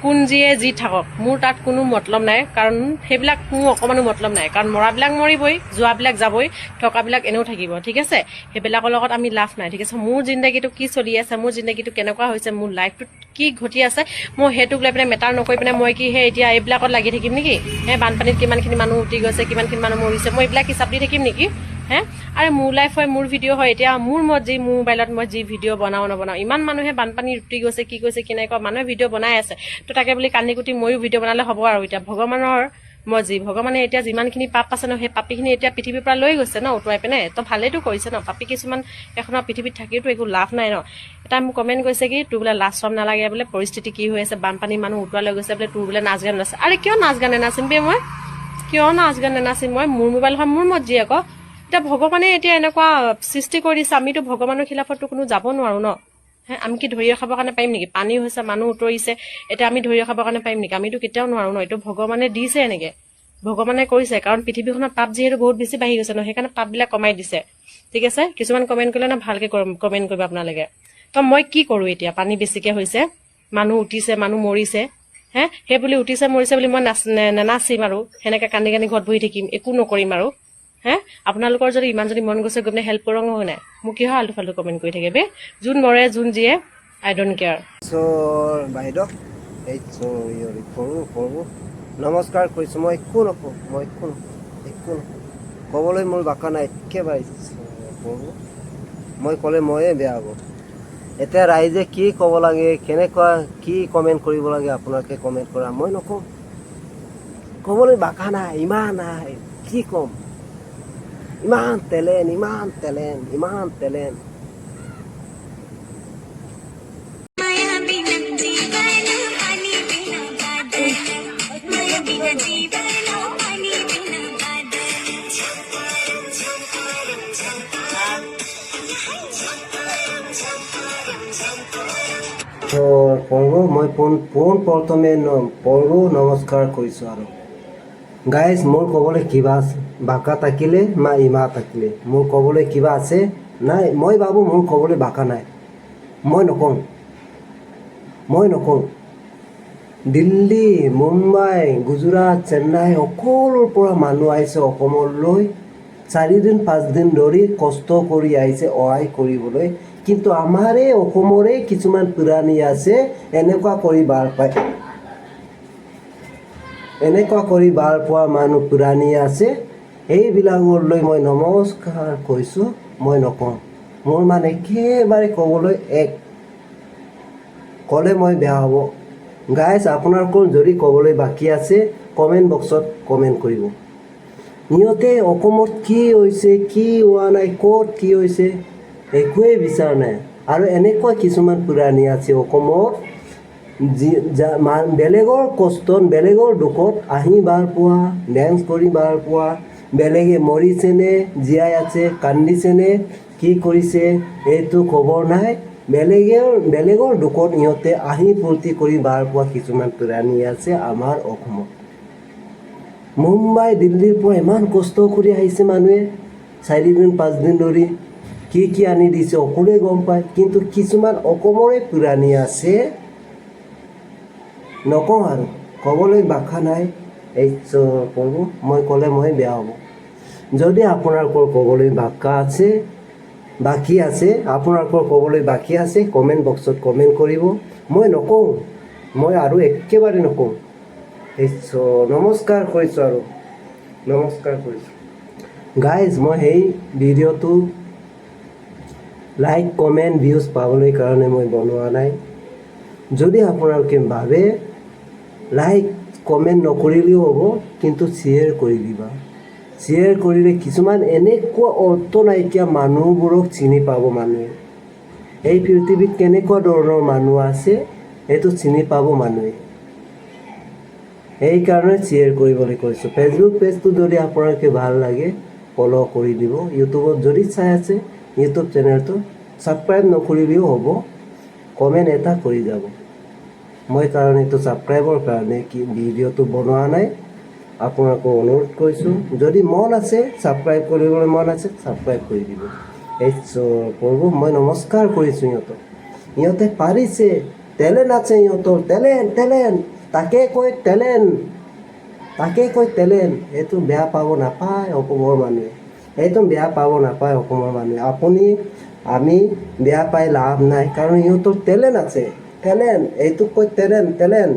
কোন যিয়ে যি থাকক, মোৰ তাত কোনো মতলব নাই। কাৰণ সেইবিলাক মোৰ অকণমানো মতলব নাই। কাৰণ মৰাবিলাক মৰিবই, যোৱাবিলাক যাবই, থকাবিলাক এনেও থাকিব, ঠিক আছে? সেইবিলাকৰ লগত আমি লাভ নাই, ঠিক আছে? মোৰ জিন্দগীটো কি চলি আছে, মোৰ জিন্দগীটো কেনেকুৱা হৈছে, মোৰ লাইফটোত কি ঘটি আছে, মই সেইটোক লৈ পিনে মেটাৰ নকৰি পিনে মই কি সেই এতিয়া এইবিলাকত লাগি থাকিম নেকি হে? বানপানীত কিমানখিনি মানুহ উটি গৈছে, কিমানখিনি মানুহ মৰিছে, মই এইবিলাক হিচাপ দি থাকিম নেকি হে? আৰে, মোৰ লাইফ হয়, মোৰ ভিডিঅ' হয়। এতিয়া মোৰ মত যি, মোৰ মোবাইলত মই যি ভিডিঅ' বনাওঁ নবনাওঁ। ইমান মানুহে বানপানী উটি গৈছে, কি কৈছে, কেনেকুৱা মানুহে ভিডিঅ' বনাই আছে, তো তাকে বুলি কান্দি কুটি ময়ো ভিডিঅ' বনালে হ'ব? আৰু এতিয়া ভগৱানৰ মৰ্জি। ভগৱানে এতিয়া যিমানখিনি পাপ আছে ন, সেই পাপীখিনি এতিয়া পৃথিৱীৰ পৰা লৈ গৈছে ন উটুৱাই পিনে। তো ভালেইতো কৰিছে ন। পাপী কিছুমান এখনৰ পৃথিৱীত থাকিওতো একো লাভ নাই ন। এটা মোক কমেণ্ট কৰিছে কি, তোৰ বোলে লাজ চৰম নালাগে বোলে? পৰিস্থিতি কি হৈ আছে, বানপানী, মানুহ উটুৱাই লৈ গৈছে বোলে, তোৰ বোলে নাচ গান নাছে। আৰে, কিয় নাচ গান নানাচিম বে মই? কিয় নাচ গান নানাচিম মই? মোৰ মোবাইল হয়, মোৰ মৰ্জি আকৌ। এতিয়া ভগৱানে এতিয়া এনেকুৱা সৃষ্টি কৰি দিছে, আমিতো ভগৱানৰ খিলাফততো কোনো যাব নোৱাৰো ন হে? আমি কি ধৰি ৰখাবৰ কাৰণে পাৰিম নেকি? পানী হৈছে, মানুহ উতৰিছে, এতিয়া আমি ধৰি ৰখাবৰ কাৰণে পাৰিম নেকি? আমিতো কেতিয়াও নোৱাৰো ন। এইটো ভগৱানে দিছে, এনেকে ভগৱানে কৰিছে। কাৰণ পৃথিৱীখনত পাপ যিহেতু বহুত বেছি বাঢ়ি গৈছে ন, সেইকাৰণে পাপবিলাক কমাই দিছে, ঠিক আছে? কিছুমান কমেণ্ট কৰিলে ন, ভালকে কমেণ্ট কৰিব আপোনালোকে। তো মই কি কৰোঁ এতিয়া? পানী বেছিকে হৈছে, মানুহ উঠিছে, মানুহ মৰিছে হে, সেই বুলি উঠিছে মৰিছে বুলি মই নাচ নানাচিম আৰু সেনেকে কান্দি কান্দি ঘৰত বহি থাকিম, একো নকৰিম আৰু হে? আপোনালোকৰ যদি ইমান যদি মন গৈছে, গৈ পিনে হেল্প কৰক হয় নাই? মোক কিহৰ আল্টু ফাল্টু কমেণ্ট কৰি থাকে বে? যোন মৰে, যোন জীয়ে, I don't care. বাইদেউ, এই চৰি, সৰু সৰু নমস্কাৰ কৰিছোঁ। মই একো নকওঁ, মই একো নকওঁ, একো নকওঁ। ক'বলৈ মোৰ ভাষা নাই একেবাৰে। সৰু মই ক'লে ময়ে বেয়া হ'ব। এতিয়া ৰাইজে কি ক'ব লাগে, কেনেকুৱা কি কমেণ্ট কৰিব লাগে, আপোনালোকে কমেণ্ট কৰা, মই নকওঁ। ক'বলৈ ভাষা নাই, ইমান নাই, কি ক'ম? ইমান টেলেণ্ট, ইমান টেলেণ্ট, ইমান টেলেণ্ট। माया बिना जीवन पानी बिना बादल, माया बिना जीवन पानी बिना बादल। झपारम झपारम झपारम झपारम झपारम। তো প্ৰভু, মই পোন প্ৰথমে প্ৰভু নমস্কাৰ কৰিছোঁ। আৰু গাইজ, মোৰ ক'বলৈ কিবা আছে, ভাষা থাকিলে মা ইমা থাকিলে মোৰ ক'বলৈ কিবা আছে নাই? মই ভাবোঁ মোৰ ক'বলৈ ভাষা নাই। মই নকওঁ, মই নকওঁ। দিল্লী, মুম্বাই, গুজৰাট, চেন্নাই সকলোৰ পৰা মানুহ আহিছে অসমলৈ। 4 দিন 5 দিন ধৰি কষ্ট কৰি আহিছে সহায় কৰিবলৈ। কিন্তু আমাৰে অসমৰে কিছুমান প্ৰাণী আছে, এনেকুৱা কৰি ভাল পায়, এনেকুৱা কৰি ভাল পোৱা মানুহ প্ৰাণী আছে। এইবিলাকলৈ মই নমস্কাৰ কৈছোঁ। মই নকওঁ। মোৰ মানে একেবাৰে ক'বলৈ এক ক'লে মই বেয়া হ'ব। গাইজ, আপোনালোকৰ যদি ক'বলৈ বাকী আছে, কমেণ্ট বক্সত কমেণ্ট কৰিব। সিহঁতে অসমত কি হৈছে, কি হোৱা নাই, ক'ত কি হৈছে, একোৱেই বিচাৰ নাই। আৰু এনেকুৱা কিছুমান প্ৰাণী আছে অসমত, যি বেলেগৰ কষ্টত, বেলেগৰ দুখত আহি ভাল পোৱা, ডেন্স কৰি ভাল পোৱা, বেলেগে মৰিছেনে জীয়াই আছে, কান্দিছেনে কি কৰিছে, এইটো খবৰ নাই। বেলেগৰ দুখত ইহঁতে আহি ফূৰ্তি কৰি ভাল পোৱা কিছুমান প্ৰাণী আছে আমাৰ অসমত। মুম্বাই, দিল্লীৰ পৰা ইমান কষ্ট কৰি আহিছে মানুহে 4 দিন 5 দিন ধৰি। কি কি আনি দিছে সকলোৱে গম পায়। কিন্তু কিছুমান অসমৰে প্ৰাণী আছে, নকওঁ আৰু, ক'বলৈ ভাষা নাই। এই প্ৰভু, মই ক'লে মই বেয়া হ'ব। যদি আপোনালোকৰ ক'বলৈ ভাষা আছে, বাকী আছে, আপোনালোকৰ ক'বলৈ বাকী আছে, কমেণ্ট বক্সত কমেণ্ট কৰিব। মই নকওঁ, মই আৰু একেবাৰে নকওঁ। নমস্কাৰ কৰিছোঁ আৰু নমস্কাৰ কৰিছোঁ। গাইজ, মই সেই ভিডিঅ'টো লাইক, কমেণ্ট, ভিউজ পাবলৈ কাৰণে মই বনোৱা নাই। যদি আপোনালোকে ভাবে, লাইক কমেণ্ট নকৰিলেও হ'ব, কিন্তু শ্বেয়াৰ কৰি দিবা। শ্বেয়াৰ কৰিলে কিছুমান এনেকুৱা অৰ্থ নাইকিয়া মানুহবোৰক চিনি পাব মানুহে। এই পৃথিৱীত কেনেকুৱা ধৰণৰ মানুহ আছে, সেইটো চিনি পাব মানুহে। সেইকাৰণে শ্বেয়াৰ কৰিবলৈ কৈছোঁ। ফেচবুক পেজটো যদি আপোনালোকে ভাল লাগে, ফ'ল' কৰি দিব। ইউটিউবত যদি চাই আছে, ইউটিউব চেনেলটো ছাবস্ক্ৰাইব নকৰিলেও হ'ব, কমেণ্ট এটা কৰি যাব। মই কাৰণ এইটো ছাবস্ক্ৰাইবৰ কাৰণে কি ভিডিঅ'টো বনোৱা নাই। আপোনালোকক অনুৰোধ কৰিছোঁ, যদি মন আছে, ছাবস্ক্ৰাইব কৰিবলৈ মন আছে, ছাবস্ক্ৰাইব কৰি দিব। এই প্ৰভু, মই নমস্কাৰ কৰিছোঁ সিহঁতক। সিহঁতে পাৰিছে। টেলেণ্ট আছে সিহঁতৰ, টেলেণ্ট, টেলেণ্ট। তাকে কয় টেলেণ্ট, তাকে কয় টেলেণ্ট। এইটো বেয়া পাব নাপায় অসমৰ মানুহে, এইটো বেয়া পাব নাপায় অসমৰ মানুহে। আপুনি আমি বেয়া পাই লাভ নাই, কাৰণ সিহঁতৰ টেলেণ্ট আছে, টেলেণ্ট। এইটোক কয় টেলেণ্ট, টেলেণ্ট।